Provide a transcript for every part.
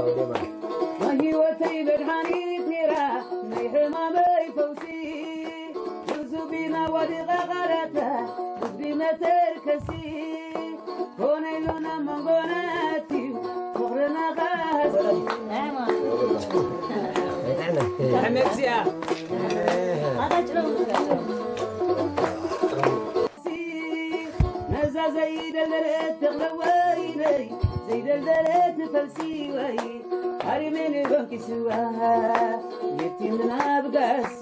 ናይ ህይወተይ መድሓኒት ኔራ፣ ናይ ሕማመይ ፈውሲ፣ ብዙ ቢና ወዲቓ ቓላታ፣ ልቢ መተርከሲ፣ ኮነ ኢሉና መንጎና ኣትዩ፣ ፍቕርና ኻህሲ። ተሕመድ እዚኣ። ነዛ ዘይደልደለት ተኽለ ወይነይ፣ ዘይደልደለት ፈልሲ ወይ፣ ሃሪሜን በንኪስዋ፣ የቲምን ኣብ ጋሲ፣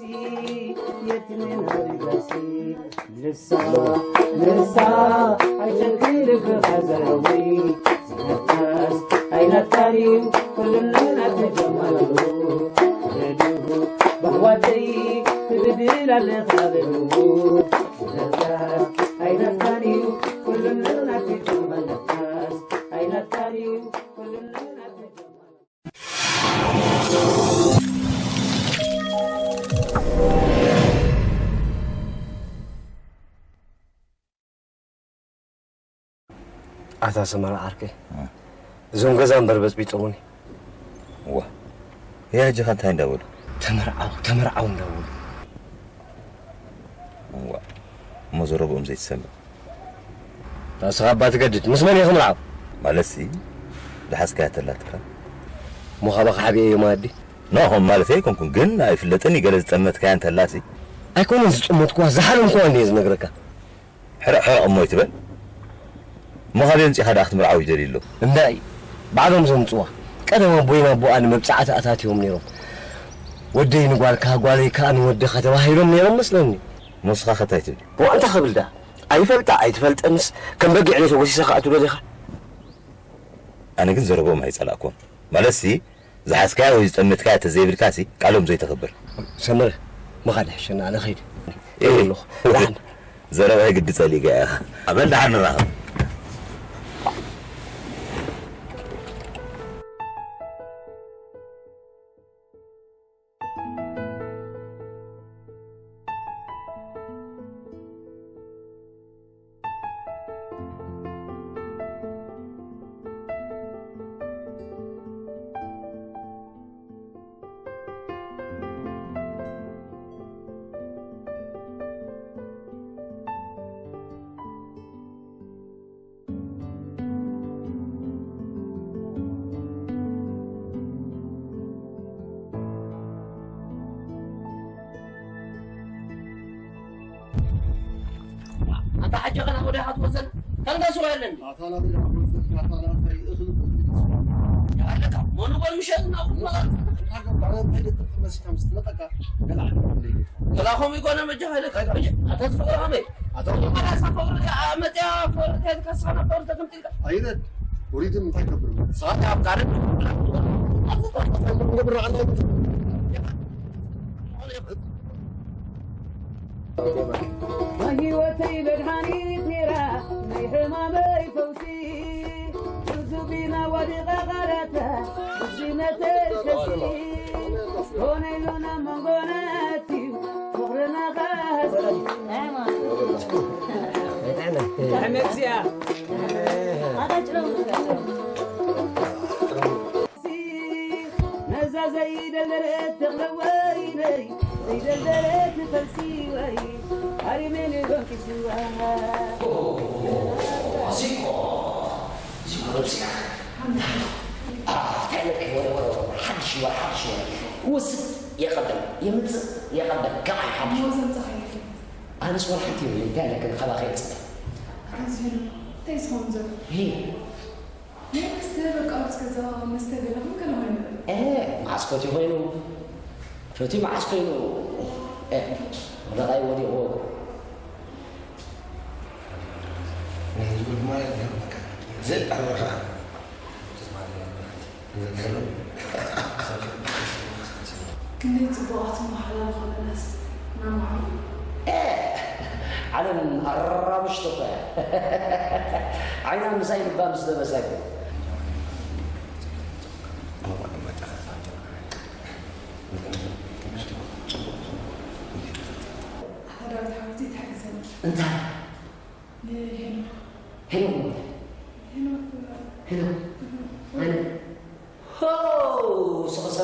የቲምን ኣብ ጋሲ። ንሳ፣ ንሳ፣ ኣይጨክን ልብኻ ዘረዊ፣ ዝነካስ ኣይናትካን እዩ፣ ኩሉ ናተይ ጀማሉ። ረድኡ፣ በሕዋተይ፣ ትብድል ኣለኻ በልዎ። ኣታ ሰመረ ዓርከይ፣ እዞም ገዛ እምበር በጽቢጦምኒ። ዋ፣ ያ ሕጂ ኸ እንታይ እንዳበሉ? ተመርዓው፣ ተመርዓው እንዳበሉ። ዋ፣ እሞ ዘረብኦም ዘይትሰምዕ? ንስኻ እባ ትገድድ፣ ምስ መን እየ ክምርዓው? ማለትሲ፣ ዝሓዝካያ ተላትካ። እሞ ካባኻ ሓቢኤ እየ ማዲ? ናሆም ማለት ኣይኮንኩን፣ ግን ኣይፍለጥን እዩ፣ ገለ ዝጠመትካያ እንተላሲ። ኣይኮነን ዝጠመትኩዋ፣ ዝሓለምኩዋ እንድየ ዝነግረካ። ሕረቕ ሕረቕ እሞ ኣይትበል። እሞ ካበይ ኣምጺእኻ ደኣ ክትምርዓው ይደልዩ ኣለዉ? እንታይ? ባዕሎም ዘምጽዋ። ቀደም ኣቦይን ኣቦኣን መብጽዓቲ ኣታትዮም ነይሮም። ወደይ ንጓልካ፣ ጓለይ ከኣ ንወድኻ ተባሂሎም ነይሮም መስለኒ። እሞ ንስኻ ከ እንታይ ትብል? እሞ እንታይ ክብል ደኣ? ኣይፈልጣ ኣይትፈልጠንስ፣ ከም በጊዕ እየ ተጎሲሰ ከኣ ትብሎ ዲኻ? ኣነ ግን ዘረብኦም ኣይጸላእኩዎን። ማለትሲ፣ ዝሓዝካያ ወይ ዝጠመትካያ ተዘይብልካሲ፣ ቃሎም ዘይተኽብር። ሰመረ፣ ምኻድ ይሕሸና፣ ኣነ ኸይድ። እየ ኣለኹ። ደሓን። ዘረባይ ግዲ ጸሊእካያ ኢኻ። በል ደሓን ንራኸብ። ኣታ ሓጂ ኸና ወደ ሃት ወሰን ተንገሱ ያለን ኣታ ናበይ ደኣ ወሰን ኣታ ናታይ እኽል ያለካ ሞኑ ቆይ ምሸት እና ቁማ ተላኾም ይኮነ መጃ ኸይለ ካጅ መጃ ኣታ ዝፈቅረ ኸመይ ኣታ መጃ ሳፈቅረ መጃ ፈቅረ ተከሳና ፈቅረ ተከምቲ ኣይነት ወሪድን እንታይ ገብር? ሰዓት ኣፍቃርን ናይ ህይወተይ መድሓኒት ኔራ ናይ ሕማመይ ፈውሲ ብዙ ቢና ወዲቓ ቓላታ ብዙ መተርከሲ ኮነ ኢሉና መንጎና ኣትዩ ፍቕርና ኻህሲ ተሕመድ እዚኣ ነዛ ዘይደልደለት ተኽለ ወይነይ ዘይደልደለት ፈልሲ ወይ ኣሪሜን በንኪስዋ እዚኮ እዚኮ ነብስያ እንታይ ለቀ ወረ ወረ ሓድሽ ወረ ሓድሽ ወረ ክወስድ የቐበል የምፅእ የቐበል ከማይ ሓድሽ ኣነስ ወላ ሓንቲ የብለይ እንታይ ኣለከ ካባኸ የፅበ እንታይ ዝኸውን ዘሎ ናይ መስተ በቃ ኣብዚ ገዛ መስተ ገለ ክም ከለ ኮይኑ መዓስ ፈትዩ ኮይኑ ፈትዩ መዓስ ኮይኑ ወደቓይ ወዲቑ ዘይቀረኻ ክንደይ ጽቡቓት መሓላል ኾነናስ ናብ መዓሉ ዓለም ኣራብሽቶ እኮ እያ ዓይና ምሳይ ልባ ምስ ደበሳ እዩ ኣታ ዳዊት ሓወይተይ ተሓግዘኒ እንታይ ንሄኖክ ሄኖክ ሄኖክ ሄኖክ ኣነ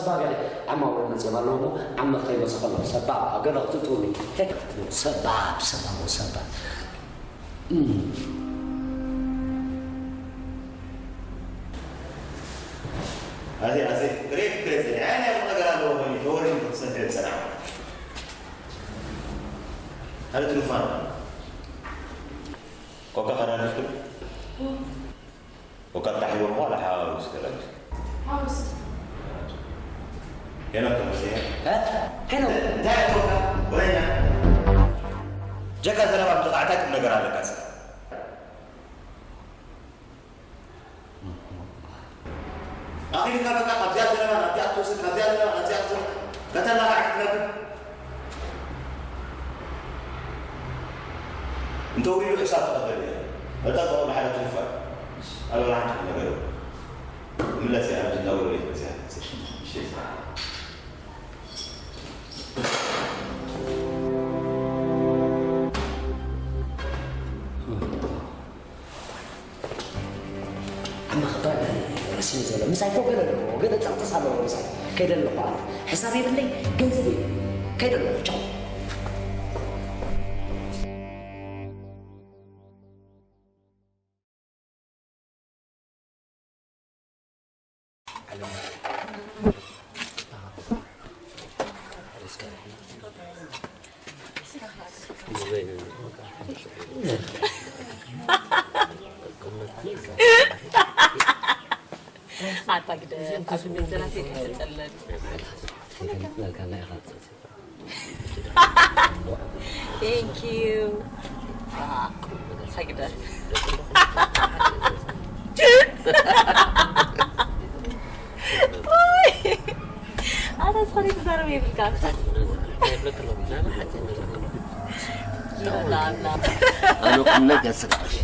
ሰባብ ያለ ዓማ ወረ መጽእ ኣለዎ እሞ ዓመ ከይመጽእ ከሎ ሰባብ ኣብ ገለ ክትእትውኒ። ሰባብ፣ ሰባብ፣ ሰባብ። እም። ኣዜ፣ ኣዜ፣ ግሬት፣ ግሬት፣ ናይ፣ ናይ ነገር ኣለዎ ኮይኑ ተወሪዱ ክትሰድድ ጸናሕ። ሓደ ትሩፋን። ኮካ ከዳድፍኩ? ኮካ ጣሒቦ እሞ ለሓዋውስ ገለች። ሓውስ። ሄኖክ ተመስገን። እ? ሄኖክ። እንታይ ኮካ? ወሬኛ። ጀካ ዘረባ ብጥቓዕታ ቁም ነገር ኣለካ። ኣኺልካ በቃ ካብዚኣ ዘረባ ናብዚኣ ክትወስድ፣ ካብዚኣ ዘረባ ናብዚኣ ክትወስድ፣ ከተላኻዕ ክትነብር። እንተ ውሪዱ ሕሳብ ተቐበል እየ። መጠን ብሓደ ትውፋ። ኣበላ ሓንቲ ነገር። ምለስ እያ፣ ኣብዚ እንዳወረ ቤት መፅያ። እሺ። ዓመ ክባል ረሲኒ ዘሎ ምሳይ ኮ ገለ ኣለዎ፣ ገለ ጸቕጥስ ኣለዎ ምሳይ። ከይደ ኣለኹ ኣነ። ሕሳብ የብለይ፣ ገንዘብ የብለይ። ከይደ ኣለኹ፣ ቻው። ኣታ ግደ ኣብ ቤት ዘናት ይተጸለል። Thank you. ሰግደ። ኣታ ዝኾነ ክዛረብ የብልካ። ኣነ ቁም ነገር ስጋሽ።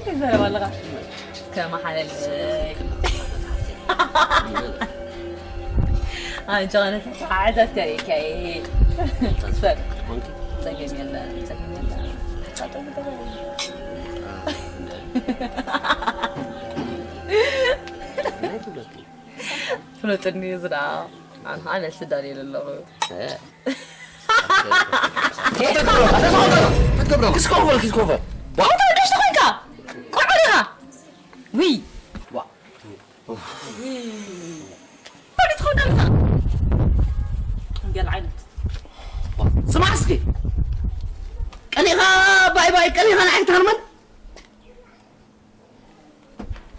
ይዛረብ ኣለኻ። ከመሓለል። ኣንቺ ኸነ ተተሓሕዘት ከሪእካይ። ሰብ። ጸገም የለ፣ ጸገም የለ። ፍለጥኒ ዝዳ። ኣነ፣ ኣነ ስዳን የለ ኣለኹ። ክስኮፈል፣ ክስኮፈል። ዋው፣ ተወደሽ ተኾንካ። ቆልዑ ዲኻ? ዊ። ዋ። ዊ። ቆልዑ ትኸውን ኣለኻ። ገል ዓይነት። ስማዕ እስኪ። ቀኒኻ ባይ ባይ፣ ቀኒኻ ንዓይ ትሃርመን?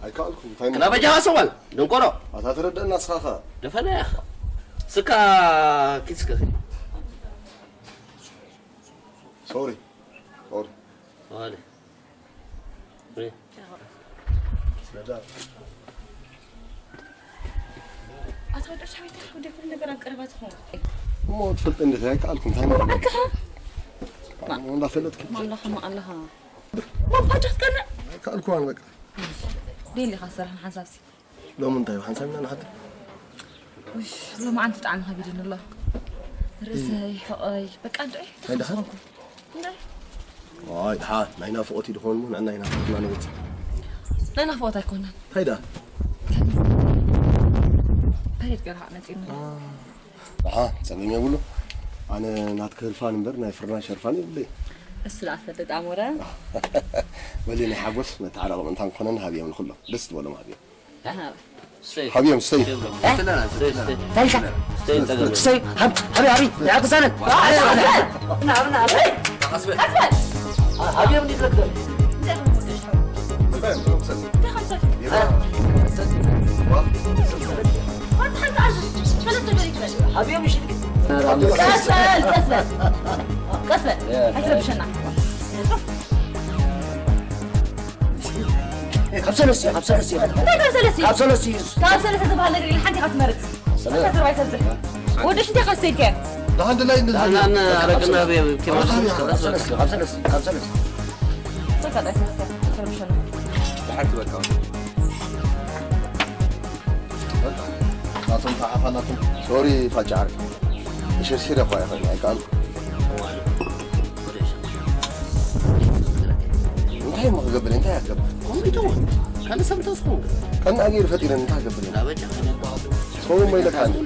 ኣይከኣልኩ፣ እንታይ ክላበጃኻ ሰዋል፣ ደንቆሮ። ኣታ ተረደእና፣ ንስኻ ኸ? ደፈና ኢኻ። ስካ ኪድ ስከ። ሶሪ፣ ሶሪ። ዋለ። ሪ። ስለዳ። ኣታ ወዲ ሻዊት፣ ወዲ ኩሉ ነገር ኣብ ቀረባ ትኸውን። እሞ ትፈልጥ እንዴት ኣይከኣልኩ፣ እንታይ ማለት? ኣካ። እንዳፈለጥኩ። ማላኻ፣ ማላኻ። ማፋጫ ትቀንዕ። ኣይከኣልኩ፣ ኣነ በቃ። ደይ ኢኻ ዝሰርሕን ሓንሳብሲ። ሎሚ እንታይ ሓንሳብ ኢና ንሓድር? ውሽ፣ ሎሚ ኣንቲ ጣዕሚ ከቢድኒ ኣሎ። ርእሰይ፣ ሕቖይ፣ በቃ እንድዒ እንታይ ደኻ? ተኸስኩ። እንድዒ። ዋይ፣ ደሓ፣ ናይ ናፍቖት እዩ ድኾን እሞ፣ ንዕና ናይ ናፍቖትና ንወጽእ። ናይ ናፍቖት ኣይኮነን። እንታይ ደኣ? ፐሬድ ገርሃ መጺእኒ። ደሓ፣ ጸገም የብሉ። ኣነ ናትኪ ህርፋን እምበር ናይ ፍርናሽ ህርፋን የብለይ። እሱ ደኣ ፈልጥ ኣሞረ። በሊ ናይ ሓጎስ መተዓረቒ ምእንታን ክኾነን ሃብዮም ንኹሎም። ደስ ዝበሎም ሃብዮም። ሃብዮም፣ ስተይ። እንታይ ኢልካ? ስተይ፣ ሃብ-፣ ሃበይ፣ ሃበይ፣ ናይ ኣቅሳነት። ሃብዮም እንዲ ትረክብ። ሃብዮም ይሽልክ። ቀስ በል፣ ቀስ በል። ቀስ በል። ኣይትረብሸና። ካብ ሰለስቲኡ፣ ካብ ሰለስቲኡ። እንታይ ካብ ሰለስቲኡ? ካብ ሰለስቲኡ። ካብ ሰለስተ ዝበሃል ነገር የለን፣ ሓንቲ ኢኻ ትመርጽ። ሰለስተ። እንታይ ዘረባ ይሰብስብ? ወደሽ እንታይ ካስተይከ? ደሓን ድላይ እንደዚህ። ዳና፣ ዳና፣ ኣረቅና ቤ-፣ ኬማ ካብ ሰለስቲኡ፣ ካብ ሰለስቲኡ፣ ካብ ሰለስቲኡ። ሰካ ጣይ ሰለስተ፣ ተረብሸና። ደሓን ትበቃ። በቃ፣ ናቶም ተሓፋ ናቶም። ሶሪ፣ ፋጫ ዓርኪ። ተሸርሺረ እኳ ይኸእል፣ ኣይከኣልኩ። እንታይ እሞ ክገብር፣ እንታይ ኣገባ? ኮምፒውተር። ካልእ ሰብ እንተዝኸውን። ቀናእ ገይሩ ፈጢረኒ እንታይ ክገብር እዩ? ዳበጃ። ክኸውን ሞ ኢለካ እንዲ?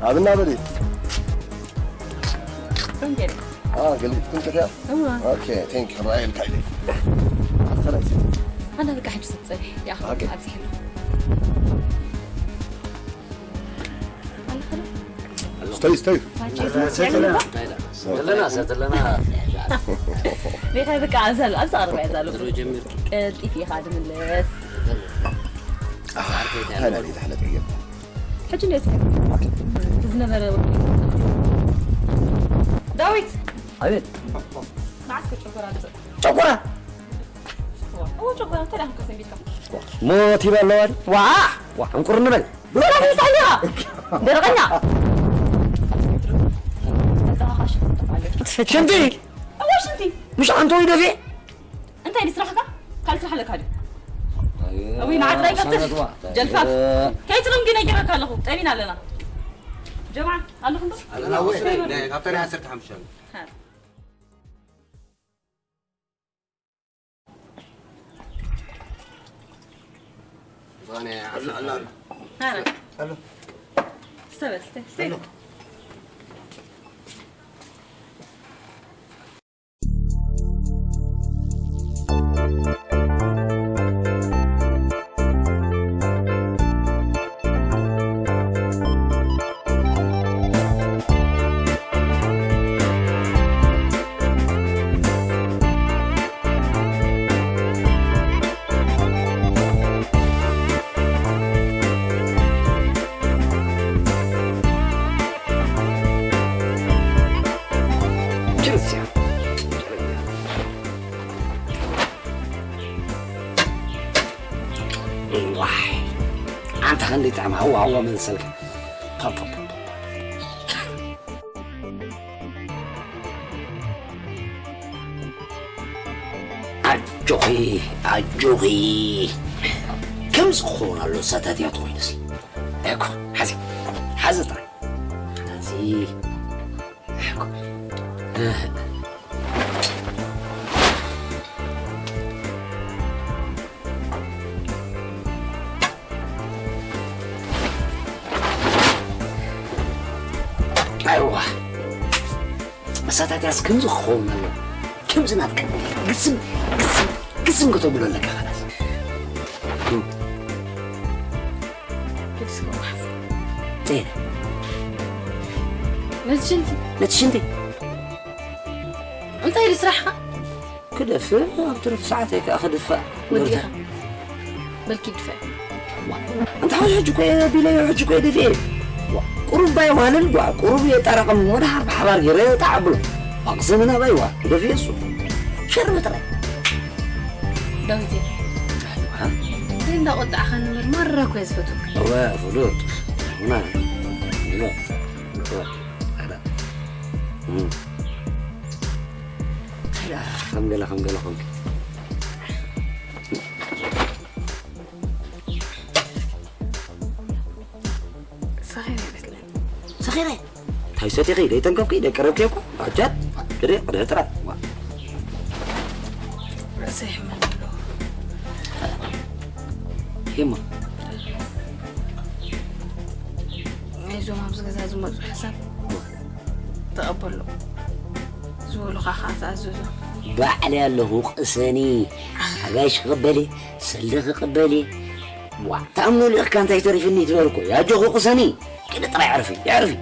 ኣብና በሊ። ኮንጀል። አ፣ ገልቢጥክን ጥሪያ? እዋ። ኦኬ፣ ቴንክ ዩ። ራእየልካ ኢለ። ኣፈላሲ። ኣነ በቃ ሕጂ ስትጸንሕ። ያ፣ ኦኬ። ኣብዚሕና። ስተዩ፣ ስተዩ። ዘለና፣ ዘለና። ቤታ በቃ ኣብዛ ኣሎ፣ ኣብዛ ቀረባ እያ፣ ኣብዛ ኣሎ። ድሮ ጀሚርኪ። ቀልጢፍ ኢኻ ድምለስ። ኣታ ናይ ቤት ሓለጥ ይገባ። ሕጂ እንዴት? እቲ ዝነበረ ዳዊት። ኣቤት። መዓስ ከጨጎራ ድምፅ? ጨጎራ? እዎ፣ ጨጎራ፣ እንታይ ደኣ ከሰንቢትካ? ሞት ይበል ኣለዋ። ዋ! ዋ፣ ዕንቁር ንበል። ብላ ተይሳልያ። ደረቀኛ። ሽንቲ። እዎ፣ ሽንቲ። ምሽ ኣንተ ወይ ደፌ? እንታይ ድዩ ስራሕካ? ካልእ ስራሕ ኣለካ ድዩ? እውይ፣ ንዓ ጥራይ ቀልጥፍ። ጀልፋፍ። ከይትልም ግን ነጊረካ ኣለኹ። ጠቢና ኣለና። ጀማዓ፣ ኣለኹም ዶ? ኣለና ወይ? ናይ፣ ካብታ ናይ ዓሰርተ ሓሙሽተ። ሃ። ዝኾነ ኣሎ፣ ኣሎ፣ ኣሎ። ሃረ። ኣሎ። ስተበ፣ ስተ፣ ስተ። ኣሎ። ችርስ። ዋይ፣ ኣንታ ክንደይ ጥዕም ሃዋ ሃዋ መሰልካ። ፓ፣ ፓ፣ ፓ፣ ፓ። ኣጆኺ፣ ኣጆኺ። ከምዚ ክኸውን ኣሎ፣ ሳታት እያ ትኾይንስ። እኮ፣ ሓዚ፣ ሓዚ ጥራይ። ሓዚ፣ እኮ። ኣይዋ። መሳታትያስ ከምዚ ክኸውን ኣለዎ። ከምዚ ናትካ ግስም፣ ግስም፣ ግስም ከተብሎ ኣለካ፣ ኸላስ። ግስም፣ ጤና። ነቲ ሽንቲ። ነቲ ሽንቲ። እንታይ ኢሉ ስራሕኻ? ክደፍእ፣ ኣብ ትርፊ ሰዓተይ ከኣ ክድፋእ። ወዲኻ። ዶክተር። በልኪ ድፋእ። ዋ፣ ኣንታ ሕጂ እኮ እየ ቢለዮ፣ ሕጂ እኮ እየ ደፊኤ። ዋ፣ ቁሩብ ባይ ዋልል፣ ዋ፣ ቁሩብ እየ ጠራቕም፣ ወደ ሓር ብሓባር ገይረ ጣዕ ኣብሎ። ዋ፣ ቅሰኒ ናባይ፣ ዋ፣ ክደፍኤ እሱ። ሸርቢ ጥራይ። ዳዊት እየ። ኣይዋ። እንታይ እንዳቆጣዕኻ ንበር፣ ማራ እኮ እየ ዝፈትወካ። እወ፣ ፍሉጥ። ና፣ ና፣ እወ፣ ኣዳ። እም። ኣዳ፣ ከም ገለ፣ ከም ገለ ኮንክ። ሰኺረ ይመስለኒ። ሰኺረ? እንታይ ሰቲኺ? ደይተንከፍኪ? ደይቀረብኪ እኮ? ኣጃት፣ ድሬ፣ ቅድሒ ጥራይ። ዋ። ርእሰይ ይሕመኒ ኣሎ። ሂማ። ናይዞም ኣብዚ ገዛ ዝመጹ ሕሳብ ተቐበሎ። ዝበሉኻ ኸዓ ተኣዘዞ። ባዕለይ ኣለኹ፣ ቅሰኒ። ኣጋይሽ ክቕበል እየ፣ ሰልዲ ክቕበል እየ። ዋ፣ ተኣምኖ ልእኽካ እንታይ ተሪፍኒ ትበል እኮ። ኣጆኺ ቅሰኒ። ኪዲ ጥራይ ኣዕርፊ፣ ኣዕርፊ፣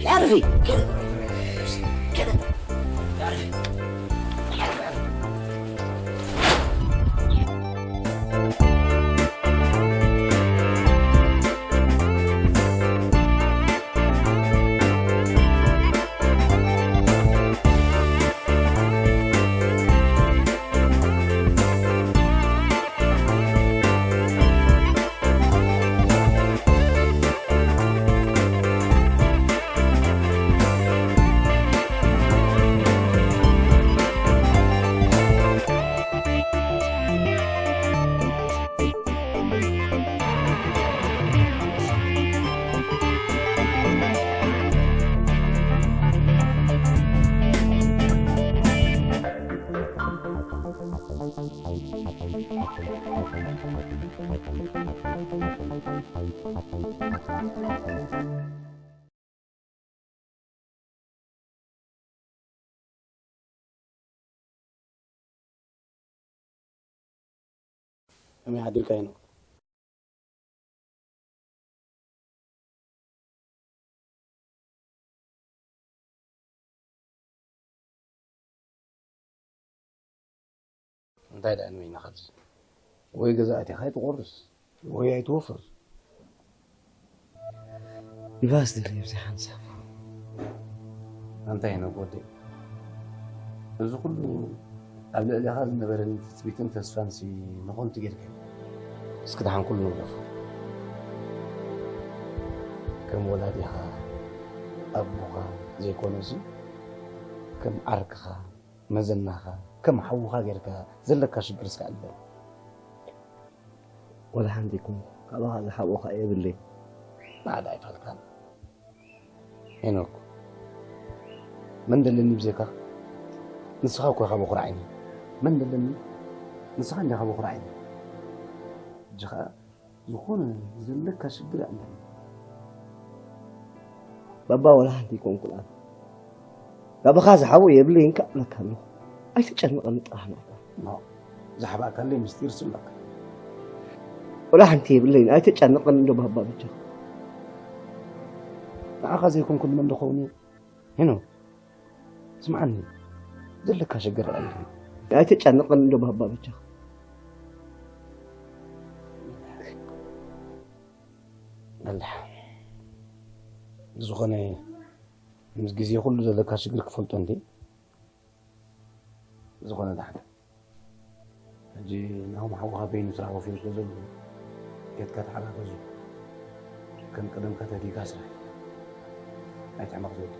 ኣዕርፊ። ኪዲ ጥራይ ኣዕርፊ። ከመይ ሓዲርካ ሄኖክ? እንታይ ደኣ ንበይንኻ ኣብዚ? ወይ ገዛ ኣቲኻ ኣይትቖርስ ወይ ኣይትወፍር። ንፋስ ደልየ ብዘይ ሓንሳብ። ኣንታ ሄኖክ ወደይ፣ እዚ ኩሉ ኣብ ልዕሌኻ ዝነበረኒ ትጽቢትን ተስፋንሲ ንኸንቱ ጌርካዮ። እስኪ ደሓን ኩሉ ንግደፎ። ከም ወላዲኻ ኣቦኻ ዘይኮነሲ ከም ዓርክኻ መዘናኻ ከም ሓውኻ ጌርካ ዘለካ ሽግር እስከ ኣዕልለኒ። ወላ ሓንቲ ይኩን ካባኻ ዝሓብኦ ከኣ የብለይ። ንዓዳ ኣይፋልካን ሄኖክ። መን ደለኒ ብዘይካ ንስኻ እኮ ኢኻ በኹሪ ዓይነይ። መን ደለኒ? ንስኻ እንዲኻ በኹሪ ዓይነይ። ሕጂ ኸኣ ዝኾነ ዘለካ ሽግር ኣለኒ። ባባ ወላ ሓንቲ ኣይኮንኩን ኣነ። ባባኻ ዝሓቦ የብለይን ከኣ እብለካ ኣለኹ። ኣይትጨንቐኒ ጥራሕ ንዓኻ። ኖ፣ ዝሓባእካለይ ምስጢር ስምዕካ። ወላ ሓንቲ የብለይን፣ ኣይተጨንቐኒ እንዶ ባባ በጃኻ። ንዓኻ ዘይኮንኩ ንመን ድኸውን እየ? ሄኖ፣ ስምዓኒ፣ ዘለካ ሽግር ርኣየኒ። ኣይተጨንቐኒ እንዶ ባባ በጃኻ። በል፣ ዝኾነ ምስ ግዜ ኩሉ ዘለካ ሽግር ክፈልጦ እንዴ? ዝኾነ ደሓን። ሕጂ ናሆም ሓውኻ በይኑ ስራሕ ወፊሩ ስለ ዘሎ፣ ኬድካ ተሓጋገዙ። ከም ቀደምካ ተጊጋ ስራሕ። ኣይትሕመቕ ዝወዲ።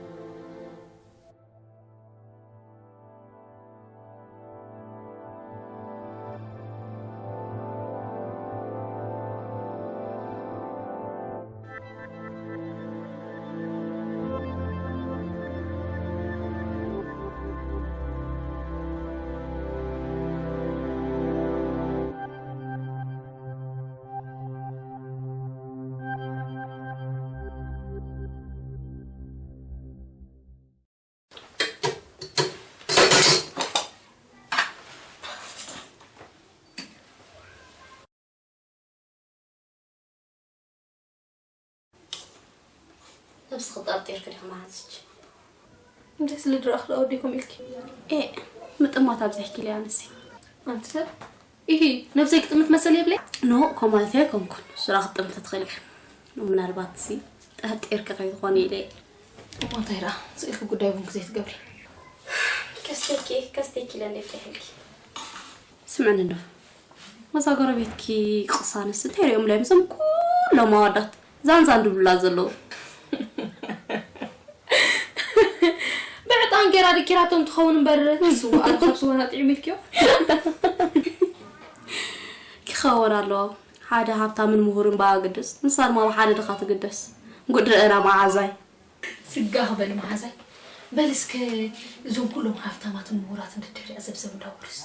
ነብስኺ ጠርጢርኪ ዲኺ መዓዝ ሕጂ? እንታይ ስለ ድረኣኽ ደኣ ወዲኩም ኢልኪ? ኤእ፣ ምጥማት ኣብዚሕኪ ኢለ ኣነሲ። ኣንቲ ሰብ፣ ኢሂ፣ ነብሰይ ክጥምት መሰል የብለይ? ኖ፣ ከምኡ ማለት ኣይኮንኩን። ንሱ ደኣ ክትጥምቲ ትኽእሊ ኢኺ። ምናልባት ሲ ጠርጢርኪ ከይትኾኒ ኢለ። እሞ እንታይ ደኣ፣ ስኢልኪ ጉዳይ ቡንኪ ዘይትገብሪ? ከስተኪ፣ ከስተኪ ኢለ እንዴ ፍትሐልኪ። ስምዕኒ እንዶ። መዛ ጎረቤትኪ ቅሳነስ እንታይ ሪኦም ላይምሶም ኩሎም ኣዋዳት ዛንዛን ድብሉላ ዘለዉ። ብዕጣን ጌራ ድኪራቶም ትኸውን እምበር፣ ስዋ ኣብ ካብ ስዋና ጥዒሙ ኢልክዮ። ክኸውን ኣለዎ። ሓደ ሃብታምን ምሁርን ብኣ ግድስ፣ ንሳ ድማ ብሓደ ድኻ ትግደስ። ጉድ ርአና መዓዛይ። ስጋኽ በሊ መሓዛይ። በል እስከ እዞም ኩሎም ሃፍታማትን ምሁራትን ደድሕሪኣ ዘብዘብ እንዳበሉስ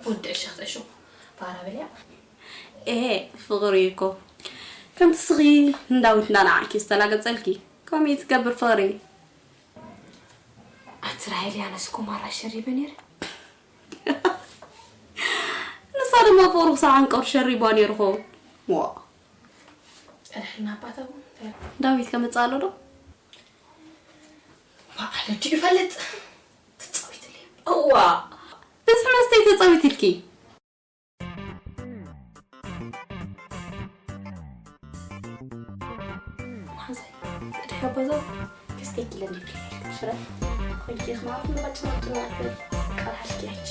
ወዲ ዕሸኽ ተዕሽኹ ፋራ በልያ። ኤ፣ ፍቕሪ እኮ ከምቲ ስኺ ንዳዊት እንዳነዓዕኪ ዝተላገጸልኪ፣ ከምኡ እዩ ዝገብር ፍቕሪ። ኣቲ ራሄል፣ ኣነስ እኮ ማራ ሸሪበ ነይረ። ንሳ ድማ ፍቕሪ ክሳብ ዓንቀሩ ሸሪቧ ነይሩ ኸውን። ዋ። ጸንሕልና ኣባታ እውን እንታይ? ዳዊት ከመጽእ ኣሎ ዶ? በዓል ወዲኡ ይፈልጥ። ትጻዊትለይ። እዋ። ብዝሒ መስተይ ተጻዊትልኪ። መሓዛይ፣ ቅድሒ ኣባዛ ክስቴኪ ለኒ ፍረ። ኮይንኪ ክማፍ ንቐጭ መጭ ናት ቃል ሓልኪ ያች።